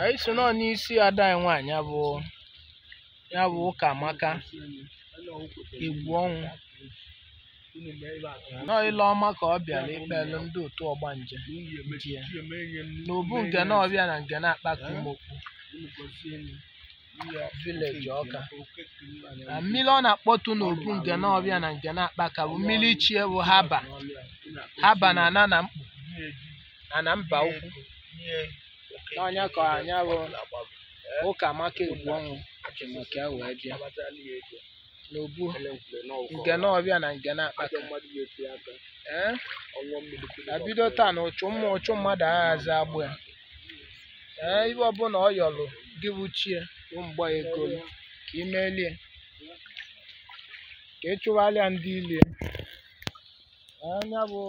Anyị si nọ n'isi ada anyị nwaanyị ya bụ Ụkamaka Egwuọnwụ nọọ ile ọma ka ọ bịara ikpelu ndị otu ọgbanje ji ya n'obu nke na ọbịa na nke na-akpaka Ụmụokpu vileji Ọka. Na mmiri ọ na-akpọtụ n'obu nke na ọbịa na nke na-akpaka bụ mmiri chie bụ haba haba na ana na mkpu na na mba ukwu n'ọnya ka anya bụ Ụkamaka Egwuọnwụ ji maka ya wee bịa n'obu nke na ọbịa na nke na-akpaka. Ee, na bido taa na ụchụ mmụọ ụchụ mmadụ aghazi agbụ ya. Ee, ibe ọbụla ọ yọlụ gị bụ chie bụ mgba ego ka ị melie ka ị chụgharịa ndị ilie. Ee, ya bụ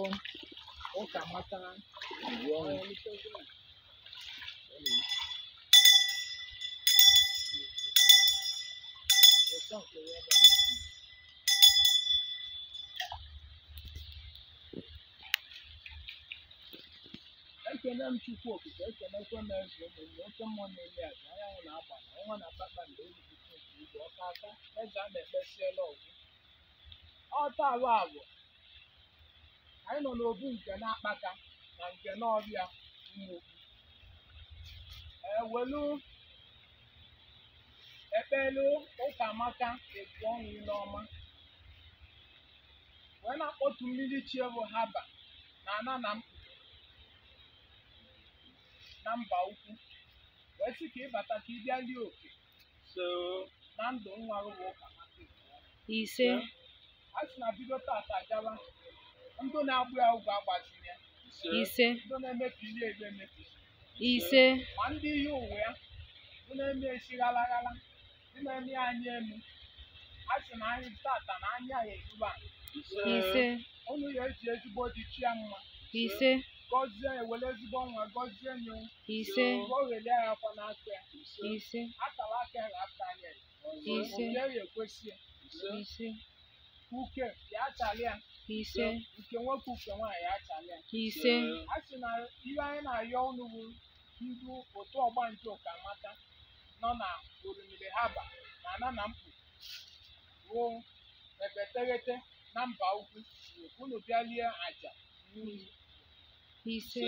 Ụkamaka Egwuọnwụ. Ekene m Chukwu okike, ekenekwe m eze ụmụnne, oke mmụọ na-eli aja, anyanwụ na-agba na ọnwa na kpakpando, olùkwu nke igwe, ọka aka, eze a na-ekpesiela ọgwụ. Ọta abụ abụ, anyị nọ n'obu nke na-akpaka na nke n'ọbịa Ụmụokpu. Ewelu ekpelu Ụkamaka Egwuọnwụ ile ọma wee na-akpọtu mmiri chie bụ haba na ana na mkpu na mba ukwu wee sị ka ịbata ka ị bịa lie oke na ndụ nwa gị bụ Ụkamaka Egwuọnwụ. Ise. A sị na bido tata gaba, ndụ na-agbụ ya ụgwọ agbaziri ya, Ise. ndụ na-emebi ihe ebe emebi, Ise. ma ndị ihe ụwa ya ndụ na-eme esi ghalaghala, ndị na-eme anya elu, a sị na anyị tata na anya ya eruba. Ise. Unu ya eji ezigbo dị chi ya mma, Ise. gọzie ya, were ezigbo nwa gọzie ya, Ise. gọghelie ya akwa n'aka ya, Ise. akara aka ya ga-ata anya ya, Ise. oke ya ekwesị ya, Ise. uke ya achalị ya, Ise. nke nwoke uke nwaanyị ya achalị ya. Ise. A sị na ihe anyị na-ayọ unu bụ ndị otu ọgbanje Ụkamaka nọ na Orimiri Haba na ana na mkpu ruo ebeteghete na mba ukwu, unu bịa lie aja mmiri. Ise.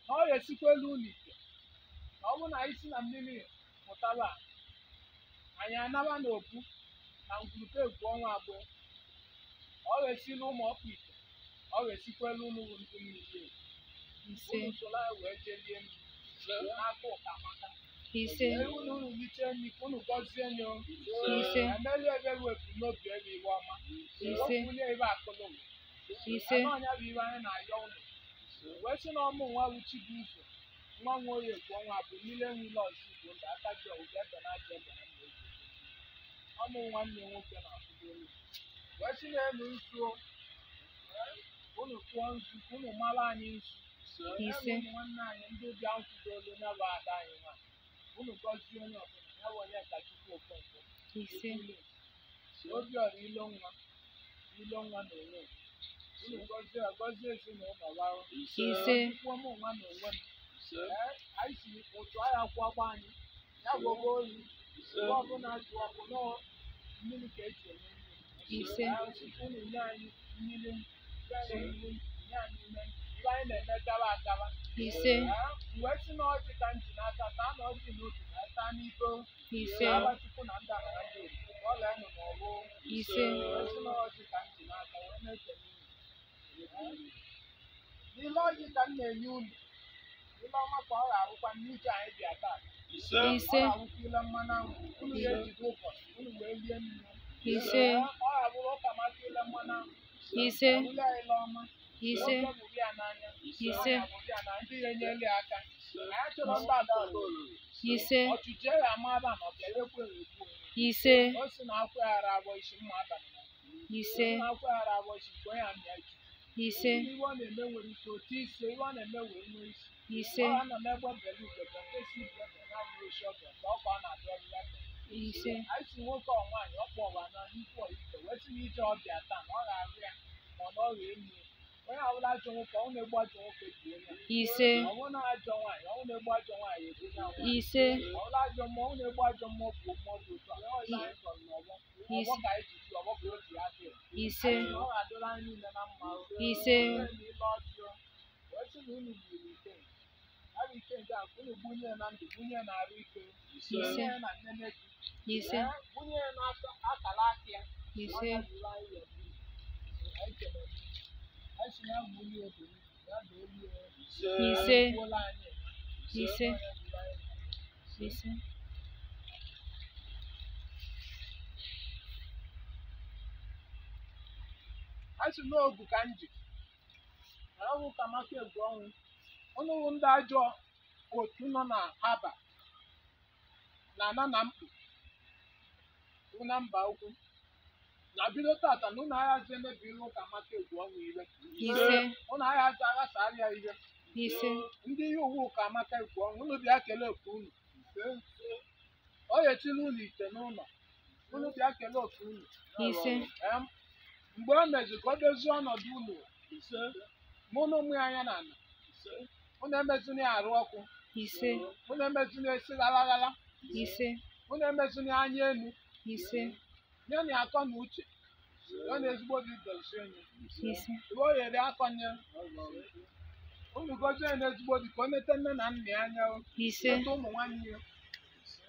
Na ọ ga-esikwa elu unu ite na ọ bụrụ na anyị si na mmiri pụtara, anyị anaba n'obu na ngwurube Egwuọnwụ abụọ, ọ ga-esila ụmụ ọkpụ ite, ọ ga-esikwa elu unu bụ ndị mmiri egwu. Ise. Unu soro anyị wee jee lie mmiri n'aka Ụkamaka. Ise. Ee, unu unu liche nri ka unu gọzie nye o. Ise. Emelie ebe wepụ n'obi ebe iwe ọma. Ise. Wepụnye ebe akụlụ. Ise. Anụ ọnya bụ iwe anyị na-ayọ unu. Wee sị na ọmụ nwa bụ Chibuzo, nwa nwa oyi Egwuọnwụ abụ niile nwile ọzọ Igbo ndụ aka ji ọgwụgwọ ebe na aja ebe na mma egwu. Ọmụ nwanne nwoke na-akwụdo olu. Wee sị na elu nzu o. Unu tụọ nzu, ka unu mara anyị nzu. Ise. Ụmụ nwanne anyị ndị bịa nkwudo olu ya bụ ada anyị nwaanyị. Unu gọzie onye ọbụla, ya bụ onye ka Chukwu Okonkwo. Ise. Obiọra ilo nwa, ilo nwa na onwe m. Unu gọzie ya, gọzie ezinụlọ warụ. Ise. Chukwu ọmụ nwa na onwe m. Ee, anyị si otu agha kwụọkwa anyị, ya gwọgwa oyi. Mgbe ọbụla jụ ọkụ nọọ mmiri ka eji eme mmiri. Ise. Ee, Chukwu unu nye anyị mmiri, nye anyị mmiri, nye anyị ume. Ibe anyị na-eme gawa agawa. Ise. Ee, mgbe si na ọjị ka m ji n'aka taa na ọjị n'otu na taa n'ibe. Ise. Aba Chukwu na ndị amara ndị obodo, ka ọla enu n'ọgbọ. Ise. Mgbe si na ọjị ka m ji n'aka wee na-ekele unu. N'ile ọjị ka m na-enye unu, ile ọma ka ọ ga-arụkwa n'ije anyị bịa taa. Ise. Ọ ga-arụkwa ile mmanụ anwụ, unu ga-ejide ụbọchị, unu wee lie nri. Ise. Ọ ga-abụrụ Ụkamaka ile mmanụ anwụ, Ise. ọbụla ile ọma. Ise. Nwoke bụrụ ya n'anya, Ise. nwaanyị bụrụ ya n'anya, ndị ga-enyere ya aka. Anyị achọrọ ndị ada olulu. Ise. Ọchịchị ya ama aba na ọbịa ekwe egbu onwe. Ise. O si na akwụ ya ara agbọ isi mma abalị na Ise. O si na akwụ ya ara agbọ isi nke onye amịa ji. Ise. Ihe ọ na-eme nwere isi, otu isi, ihe ọ na-eme wee nwee isi. Ise. Ọ nọ n'egbe bere ugegbe nke si ibe ebe na abụghị isi ọbịa, ka ọ ka ọ na-abịa ọbịa ebe. Ise. Anyị si nwoke ọ nwaanyị ọ kpọ ụwa na ikwu ọ ibe wee sị na ije ọbịa taa na ọ ga-arụ ya ma ọ na ọ ga-enu ya. Onye ọbụla ajọ nwoke, ọ na-egbu ajọ nwoke bụ onye. Ise. Ọ bụrụ na ajọ nwaanyị, ọ na-egbu ajọ nwaanyị egbu onye nwaanyị. Ise. Ọ bụla ajọ mmụọ, ọ na-egbu ajọ mmụọ bụ mmụọ dị otu a. Ọ ihe anyị chọrọ n'ọgbọ. Ọgbọ ka anyị ji ji ọgbọ ka o ji adị. Ise. Ọ ga-adịrị anyị niile na mma. Ise. Ile ọjọọ. Wee sị na unu gburu ike. Ya bụ ike nke a, unu gbunye na ndụ, gbunye na arụ ike. Ise. Gbunye na nnene gị. Ise. Gbunye na akara aka ya. Ise. Ise. Ise. Ise. A sị n'ogu ka m ji ahụ ka maka egwu ọnwụ ọnụ wụ ndị ajọ otu nọ na haba na ana na mkpu wụ na mba ukwu na bido tata na ụnụ aghazi emebiri ụka maka egwu ọnwụ ire. Ise. Ụnụ aghazi aghasarị ya ire. Ise. Ndị ihe uwe ụka amaka egwu ọnwụ, unu bịa kelee oke unu. Ọ yechila unu ite n'ụlọ, unu bịa kelee oke unu. Ise. Mgbe o mezi ka o dozie ọnọdụ unu, mụ na ụmụ ya anya na ala, unu emezina ya arụ ọkụ. Ise. Unu emezina esi ghalaghala. Ise. Unu emezina anya elu. Ise. Nye na akọ na uche ya na ezigbo dị dozie enyi. Ise. Iwe o yere akọ nye unu, gozie ya na ezigbo dị ka o nete nne na nna ya anya o. Ise. Leta ụmụ nwanne ya,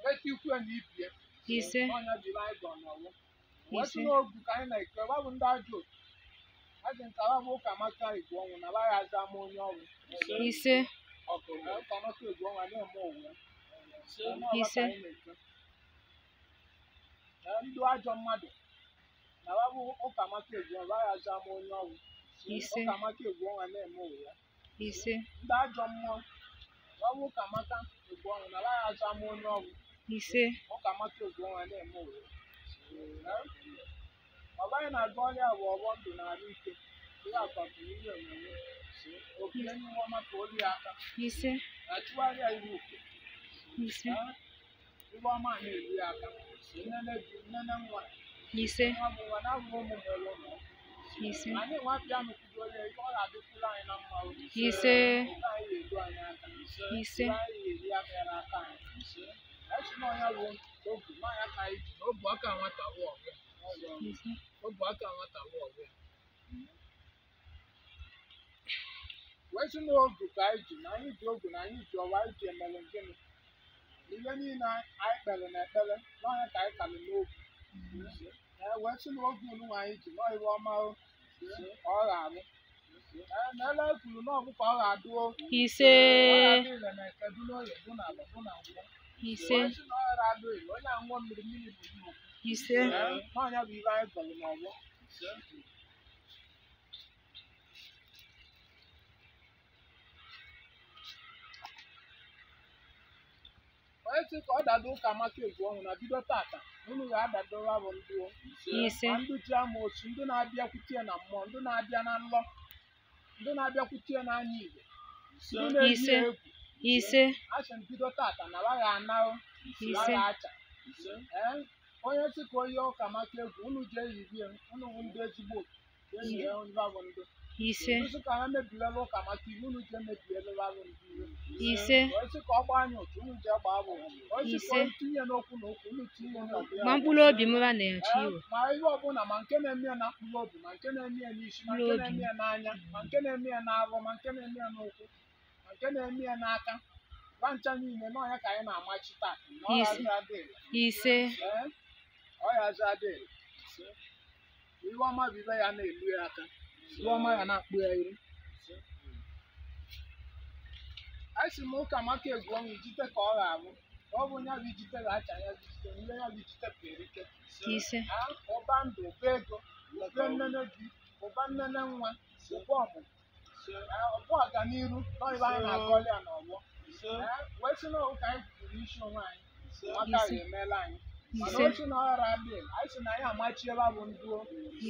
leta ikwu ya na ibi ya. Ise. Ọnya jiri anyị gọ n'ọwụ wee sị Ise. n'ogu ka anyị na-ekpe gbabụ ndị ajọ otu azị nke wa bụ ụka maka igwe ọnwụ na baghị aza ama onye ọnwụ. Ise. Ụka maka igwe ọnwụ a na-eme ụwa. Ise. Ndị ajọ mmadụ na wa bụ ụka maka igwe ọnwụ baghị aza ama onye ọnwụ. Ise. Ụka maka igwe ọnwụ a na-eme ụwa. Ise. Ndị ajọ mmụọ wa bụ ụka maka igwe ọnwụ na baghị aza ama onye ọnwụ. Ise. Ụka maka igwe ọnwụ a na-eme ụwa. Ọ baghị na-agụ ọrịa bụ ọgbọ ndụ na arụ ike ihe akpapụ ihe onyonyo oke n'ihu ọma ka olu ya aka Ise. na chụgharịa ihu uke. Ise. Ihu ọma na-eru ya aka, nnene di nnene nwa. Ise. Nwa bụ nwa na-abụghị ụmụ nwere ụlọ. Ise. Anyị nwa bịa nụkwudola ihe ọ ga-adịkwuru anyị na mma o. Ise. Oge anyị ga-edu anyị aka. Ise. Ihe anyị ga-eri aka n'aka anyị. Esi na ọnya bụ ogu n'ọnya ka anyị ji na obu aka nwata wụ ọgụ. Ise. Obu aka nwata wụ ọgụ ya. Wee sị na ogu ka anyị ji na anyị ji ogu na anyị ji ọwa anyị ji emere gịnị, ihe niile anyị kpere na ekpere n'ọnya ka anyị kalị n'ogu. Ee, wee sị na ogu unu anyị ji nọọ iwe ọma o, ka ọ ga-abụ. Ee, na ele kwuru na ọbụ ka ọ ga-adụ o. Ise. Ọ ga-adị ire na eke, dị n'oye, dị n'ala, dị na nkwọ. Ise. Wee sị na ọ ghara adụ ire, onye aṅụọ mmiri, mmiri bụ nnukwu. Ise. Ee, n'ọnya bụ ibe anyị gọrọ n'ọgbọ. Onye sị ka ọ dado ụka maka egwu ọnwụ na bido tata, unu ga-adadora bụ ndị o. Ise. Ma ndị ji amoosu, ndị na-abịakwute ya na mmụọ, ndị na-abịa na nlọ, ndị na-abịakwute ya n'anya igwe, ndị na-eyi Ise. ya egwu. Ise. A sị m bido tata na baghị anarụ. Ise. Baghị acha. Ee, onye sị ka onye ụka maka egwu, unu jee yibie, unu bụ ndị ezigbo otu, jee yie ndị bụ ndị. Ise. Onye sị ka ha mebiela ụka maka iwu, unu jee mebiela bụ ndị iwe. Ise. Onye sị ka ọ gbaa anyị otu, unu jee gbaa bụ. Onye sị ka Ise. o tinye n'okwu na okwu, unu tinye n'okwu. Ma mkpụrụ obi m ra na-achọ Ee, iwe. ma ihe ọbụla, ma nke na-eme ya na mkpụrụ obi, ma nke na-eme ya n'isi, ma nke Mkpụrụ obi. na-eme ya n'anya, ma nke na-eme ya n'arụ, ma nke na-eme ya n'ụkwụ, ma nke na-eme ya n'aka, gwa ncha niile n'ọnya ka anyị na-amachi taa na ọ Ise. ga-azụ adịghị. Ise. Ee, ọ ga-azụ adịghị. Ihe ọma bụ ibe ya na-elu ya aka, ihe ọma ya na-akpụ ya iru. Anyị sị m ụka maka egwu ọnwụ ijite ka ọ ga-abụ na ọ bụ ya bụ ijite ga-acha ya bụ ijite ihe ya bụ ijite pere ike. Ise. Ha, ụba ndụ, ụba ego, ụba nnene di, ụba nnene nwa, ụba ọmụmụ, ụba ọganiru n'ọyịba anyị na-agọli ya n'ọgbọ. Ee, wee sị na ụka anyị kwuru n'isi onwe anyị maka Ise. ya emeela anyị mana Ise. o sị na ọghara adịghị, anyị sị na anyị amachiela bụ ndụ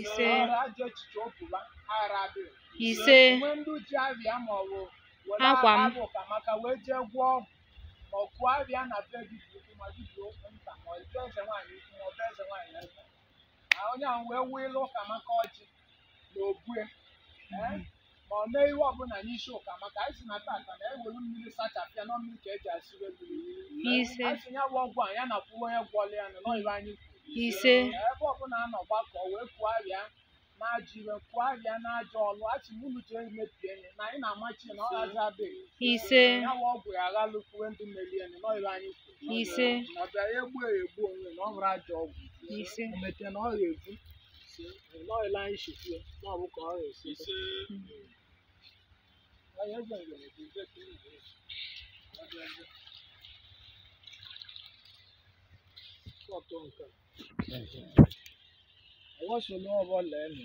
Ise. ọghara ajọ echiche opụba aghara adịghị. Ise. Onwe ndị ji abịa ma ọ bụ were Akwa m. abụ ụka maka wee jee gwọọ ọgwụ ma ọ kụọ abịa na be dibịa ukwu ma dibịa okwu nta ma ọ bụ eze nwaanyị ukwu ma ọ bụ eze nwaanyị nta, na onye ahụ wee wuo ilu ụka maka ọjị na obue. Ee, Ma ọ mee iwe ọbụla n'isi ụka maka anyị si na tata na ewelu mmiri sachapịa na mmiri ka eji asịwe mmiri. Ise. Anyị si ya bụ ọgwụ a ya na kwuo onye gwọrọ ya nọ n'iwe anyị kwuru. Ise. Ebe ọbụla a nọ gbakọ wee kụgharịa n'ajọ iwe, kụgharịa n'ajọ ọlụ, a sị m unu jee mebie ya na anyị na-amachi na ọ ghazi adịghị. Ise. Ya bụ ọgwụ ya aghalụkwuwe ndị melie ya nọ iwe anyị kwuru. Ise. Na ọ bịara egbu ya egbu onwe na ọ bụrụ ajọ ọgwụ. Ise. Emete na ọ ga-ebu n'ọịla anyị si kwuo na ọ bụ ka ọ ga-esi dị. Onye eze ngene bụ ibe ka ị na-esi. Ọ dị eze. Ọtọ nke a. Ọwọ́ sọ lọ́wọ́ bọ́ lẹ́nu.